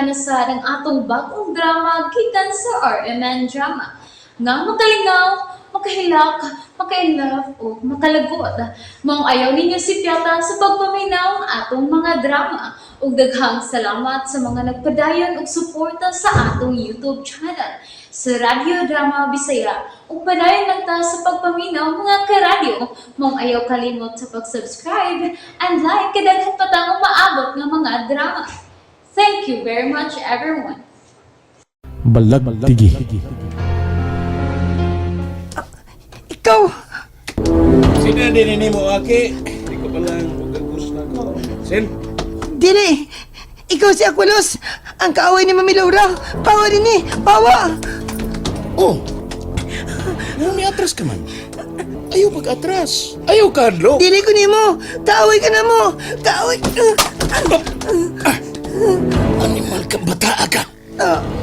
na sad ang atong bagong drama gikan sa RMN Drama nga makalingaw, makahilak, maka-inlove o makalagot. Maong ayaw ninyo sipyata sa pagpaminaw ang atong mga drama. Ug daghang salamat sa mga nagpadayon og suporta sa atong YouTube channel sa Radyo Drama Bisaya. Ug padayon lang ta sa pagpaminaw, mga karadyo. Maong ayaw kalimot sa pag-subscribe and like kay daghan pa tang umaabot nga mga drama. Thank you very much, everyone. Balagtigi. Ikaw! Sino na din mo, Aki? Di ko pa lang ugagos na ko. Sin? Dili! Ikaw si Aqualos! Ang kaaway ni Mami Laura! Pawa din eh! Pawa! Oh! Ano ni atras ka man? Ayaw pag-atras. Ayaw ka, Adlo. Dili ko nimo! Kaaway ka na mo! Kaaway! Animal ka, bata ka.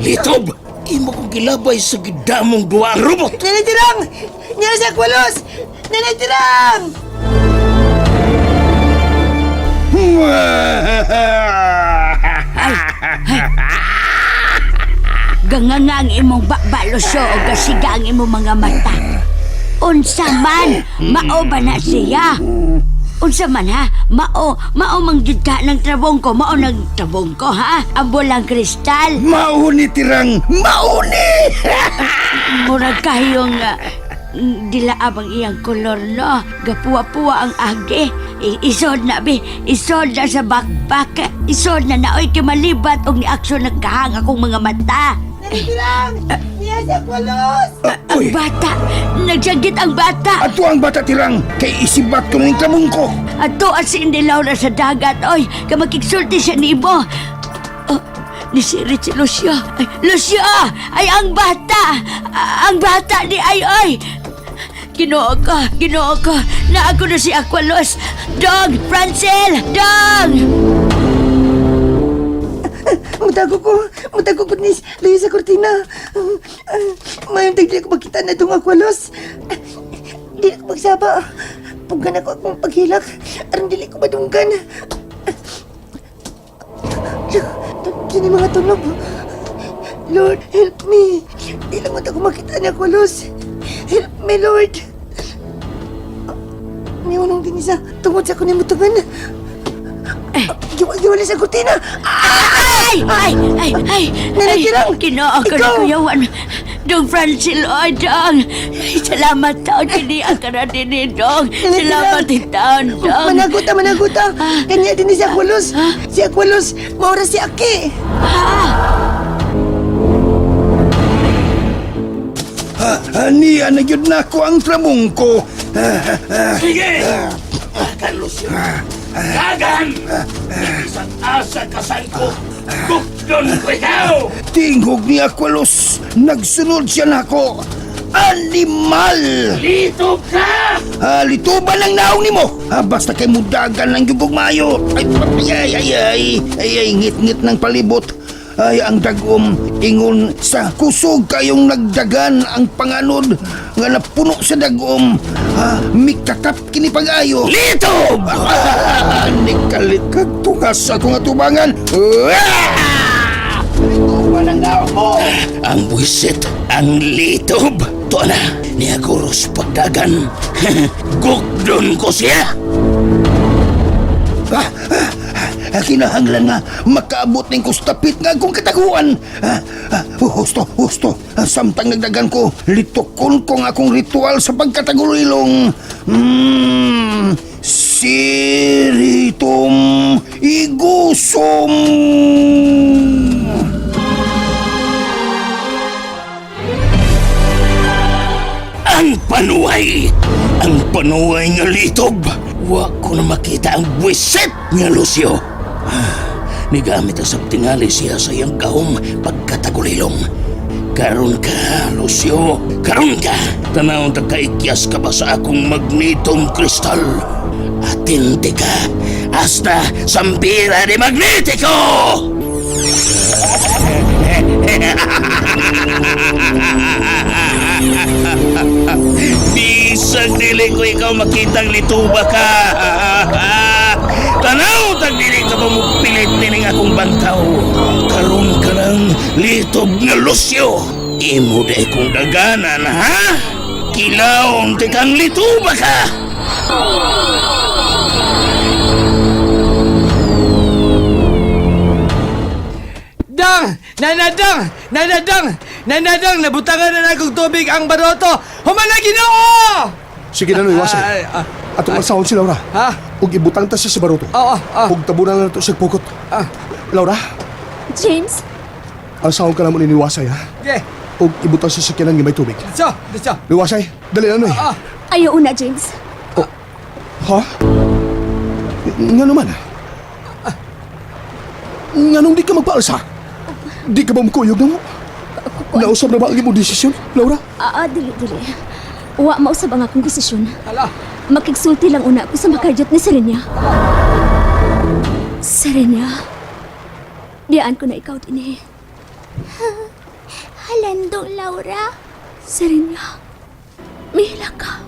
Litob! Imo kong gilabay sa gidamong duwa ang robot. Nanay Tirang! Niya si Aqualos! Nanay Tirang! Ganganga ang imong bakba, Lucio, o gasiga ang imong mga mata. Unsa man, mao ba na siya? Unsa man ha? Mao, mao mang jud ka ng trabong ko, mao ng trabong ko ha? Ang bolang kristal. Mauni, Tirang! Mauni! Murag kayong dilaab ang iyang kolor, no? Gapuwa-puwa ang agi. Isod na, bi. Isod na sa backpack. Isod na na, oy, kay malibat og ni aksyon nagkahang akong mga mata. Nanay Tirang! Niya si Aqualos! Ang bata! Nagsagit ang bata! Ato ang bata, Tirang! Kay isibat ko ng trabong ko! Ato ang si Inday Laura sa dagat, oy! Kamakigsulti siya nimo! Oh, nisirit si Lucio. Ay, Lucio! Ay, ang bata! Ang bata ni ay, oy! Ginoo ko, Ginoo ko, naako na si Aqualos. Dong! Francel! Dong! Mutago ko! Mutago ko ni layo sa kortina! Mayong tagli ko makita na itong Aqualos! Dili ko magsaba! Puggan ako akong paghilak! Aron dili ko madunggan! Kini mga tunog! Lord, help me! Di lang ako makita ni Aqualos! Help me, Lord! Niunong din isa tungod sa kunimutungan. Giwala sa kortina! Ay! Ay! Ay! Ay! Nanay Ay, Tirang! Ginoo ko na Ikaw! kuyawan. Dong Francel, oy, Dong! Ay, salamat taon, kini ang karani ni Dong. Nanay Salamat Tirang! taon, Dong. Managuta, managuta! Kanya din ni si Aqualos! Si Aqualos, maura si Aki! Aniya na yun na ako ang trabong ko. Sige! Carlos, Dagan! Isang asa kasangko! Bukdon ko ikaw! Tingog ni Aqualos! Nagsunod siya nako! Animal! Lito ka! Lito ba ng naong nimo? Basta kay mudagan ng yugog mayo. Ay, ay, ay, ay, ay, ay, ngit-ngit ng palibot. Ay, ang dagom, ingon sa kusog kayong nagdagan ang panganod nga napuno sa dagom. Mikatap kini pag-ayo. Litob! Nikalit kag tungas sa akong atubangan. Litob ang naong mo! Ang buwisit, ang litob. To na, niaguros pagdagan. Gukdon ko siya! Kinahanglan nga makaabot ning kustapit nga akong kataguan. Husto, husto. Samtang nagdagan ko, litukon ko ang akong ritual sa pagkatagulilong. Siritum igusum. Ang panuay! Ang panuay nga litob! Wa ko na makita ang buwisit nga Lucio. Nigamit ang sabtingali siya sa iyang gahom pagkatagulilong. Karon ka, Lucio. Karon ka. Tanaw ta kaikyas ka ba sa akong magnetum kristal? Atinte ka. Hasta sambira de magnetico! Bisag dili ko ikaw makitang lituba ka. Tanaw tag dili ka pa mo pilit nining akong bangkaw. Karon Kang litob nga Lucio. Imo day kong daganan, ha? Kilawon ti kang lituba ka! Dang! Nanadang! Nanadang! Nanadang! Nabutangan na nagong tubig ang baroto! Humana, Ginoo! Sige na, Noy, wasay. Ay, ah, Atong asahon si Laura. Ha? Ug ibutang ta siya sa baruto. Oo, ah. Ug tabunan na nato sa pukot. Ah. Laura, James, asahon ka na mo ni Niwasay, ha? Okay. Ug ibutang sa sakyanan nga may tubig. Dito, dito. Niwasay, dali na, Noy. Ah. Ayaw una, James. Ha? Nga naman? Nga nung di ka magpaalsa? Di ka ba mukuyog na mo? Nausap na ba ang imong desisyon, Laura? Ah, ah, dili, dili. Wa mausab ang akong desisyon. Hala. Makigsulti lang una ako sa makadyot ni Serenia. Serenia, diaan ko na ikaw din eh. Halandong, Laura. Serenia, mihila ka.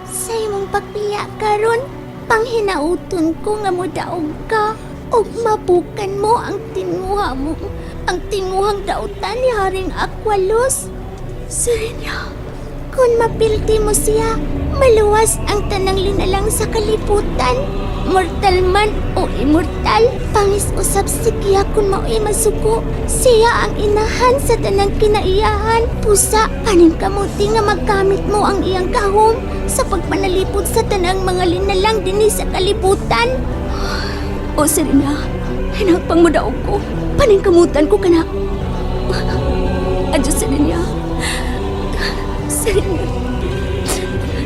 Sa imong pagbiya karon, panghinauton ko nga modaog ka ug mabukan mo ang tinguha mo, ang tinguhang dautan ni Haring Aqualos. Serenia, Kung mapilti mo siya, maluwas ang tanang linalang sa kalibutan. Mortal man o immortal, pangis usab si Kia kung mao'y masuko. Siya ang inahan sa tanang kinaiyahan. Pusa, panin kamuti nga magkamit mo ang iyang gahom sa pagpanalipod sa tanang mga linalang dinhi sa kalibutan. O Serenia, hinapang mo daog ko. Paningkamutan ko kana. Adyo, Serenia. Serenia.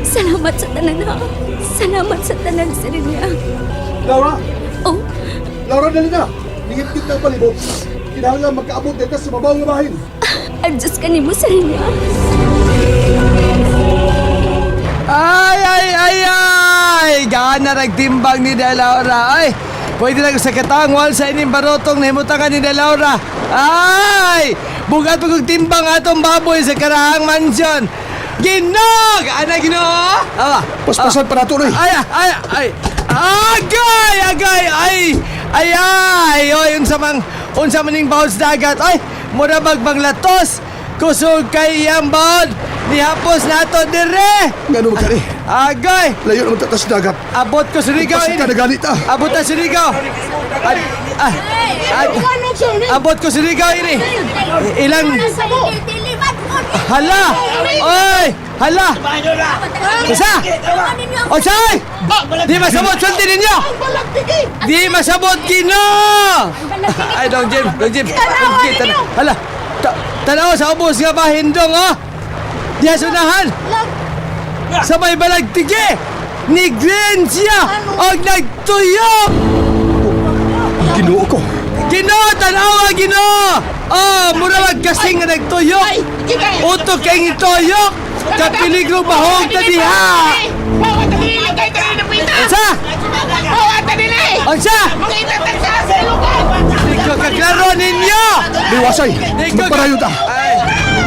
Salamat sa tanan ha. Salamat sa tanan, Serenia. Laura! Oh, Laura, dali na! Ningit-ngit na ang palibot. Kinahanglan magkaabot dito sa babaw nga bahin. Adiyos ka nimo, Serenia. Ay, ay, ay, ay! Gana nagtimbang ni De Laura. Ay! Pwede na sa katangwal sa ining barotong nahimutangan ni De Laura. Ay! Bugat pag timbang atong baboy sa karahang mansyon. Ginog! Ana Ginoo? Awa. Paspasan pa nato, Noy. Ay, ay, ay! Agay! Agay! Ay! Ay, ay! Oy, unsa mang, unsa maning baon sa dagat. Ay! Mura magbanglatos! Kusog kay iyang baon! Nihapos nato dire! Nga naman kani? Agay! Layo naman tatas dagat. Abot ko Surigao Pasig ka ini. na ganit, ah. Abot na Surigao. Ay, ay, ay, abot ko Surigao ini. Ilang hala. Oy, hala. Usa. Usa. Di masabot sulti ninyo. Di masabot Kino. Ay, dong Jim, dong Jim. Dong Jim, hala. Tanaw sa ubos nga bahindong oh. Diya sunahan. Sa may balagtigi. Ni Glenn siya og nagtuyok. Ginoo ko. Ginoo, tanawa, Ginoo! Oh, mura magkasing nga nagtuyok. Utok kay ngituyok. Kapiligro bahog ta diha. Unsa? Unsa? Ikaw kaklaro ninyo! Liwasay, Ikaw magparayo ta. Ay,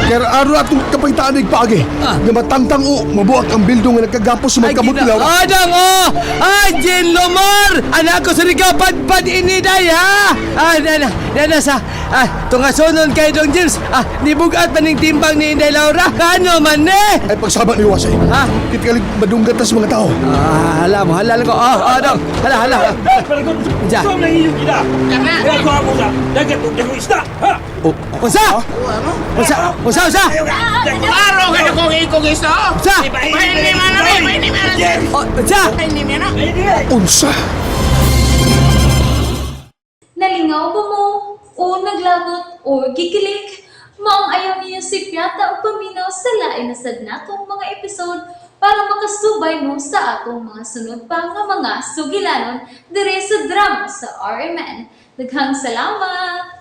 Kaya araw atong kapangtaan ng paagi. Nga matangtang o, mabuak ang bildong nga nagkagapos sa ay, magkamot ni Ginoo. Laura. Adang, oh! Ay, Jean Lomar! Anak ko sa Rigaw, padpad ini day, ha? Ah, nana, nana sa, ah, tungasunon kay Dong James. Ah, nibugat pa ning timbang ni Inday Laura. Kano man eh? Ay pagsama ni Wasay. Ha? Kitkalig madunggat ta sa mga tao. Ah, hala mo, hala ko. Oh, oh, dong. Hala, hala. Unsa? Unsa? Unsa? Unsa? Unsa? Araw ka na kong ikong iso! Unsa? Oh, unsa? Unsa? Nalingaw ba mo? O naglagot o gikilig? Maong ayaw niyo si Piata o paminaw sa lain na sad natong mga episode para makasubay mo sa atong mga sunod pa nga mga sugilanon dire sa drama sa RMN. Daghang salamat!